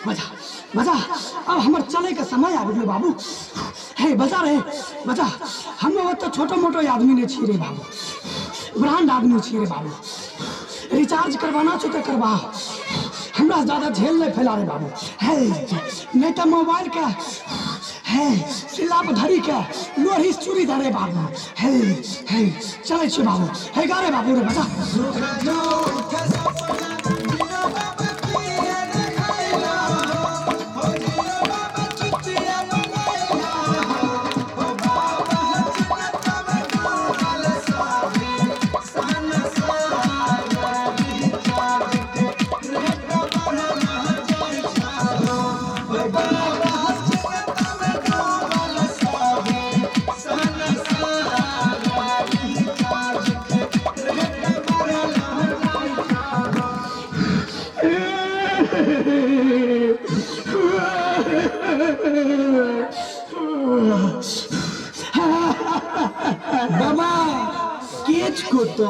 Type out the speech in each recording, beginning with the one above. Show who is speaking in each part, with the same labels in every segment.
Speaker 1: बजा बजा, अब हमर चले के समय आबि गेलो बाबू। हे बजा रे बजा, हम ओते छोटो मोटो आदमी नहीं छी रे बाबू, ब्रांड आदमी छी रे बाबू। रिचार्ज करवाना छौ तऽ करवा, हमरा से ज्यादा झेल नहीं फैला रे बाबू। हे नहीं तऽ मोबाइल के हे सिला पर धरी के लोही चूड़ी धरे बाबू। हे हे चलै छी बाबू, हे गा रे बाबू रे बजा।
Speaker 2: बाबा केच को तो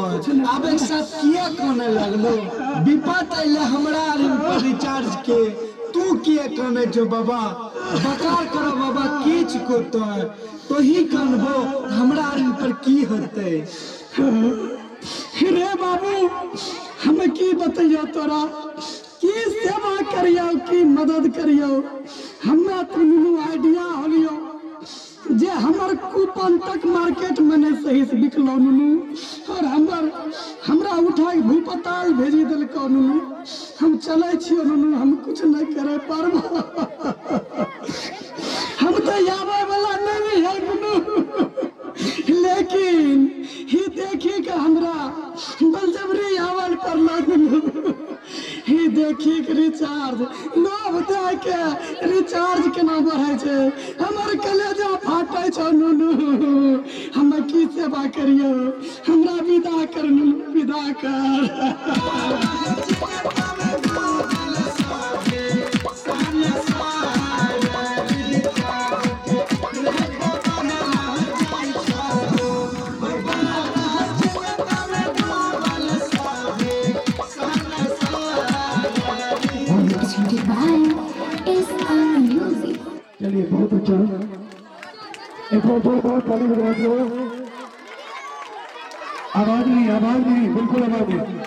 Speaker 2: आब एक साथ किया काने लगलो? विपत अइले हमरा आरिन पर रिचार्ज के, तू किया काने छो बाबा? बकार करो बाबा, केच को तो तो ही कानबो, हमरा आरिन पर की होते?
Speaker 1: रे बाबू हम की बतैयो तोरा, की सेवा करियो की मदद करियो। हमरा तो नुनू आइडिया होलियो जे हमर कूपन तक मार्केट में नहीं सही से बिकलो नुनू, और हमर हमरा उठा के भूपताल भेजी दिलको नुनू। हम चले छियो नुनू, हम कुछ नहीं करे पारबो, हम तो आवे वाला नहीं है नुनू। लेकिन ही देखी के हमरा बलजबरी आवल पड़लो नुनू। ही देखी के रिचार्ज लोभ दे के रिचार्ज केना बढ़ै छै, हमर कलेजा फाटै छौ नुनू। हम की सेवा करियो, हमरा विदा कर नुनू, विदा कर।
Speaker 3: Presented by SR Music.
Speaker 4: चलिए बहुत अच्छा, एक बार बहुत बहुत ताली बजा दो। आवाज नहीं, आवाज नहीं, बिल्कुल आवाज नहीं।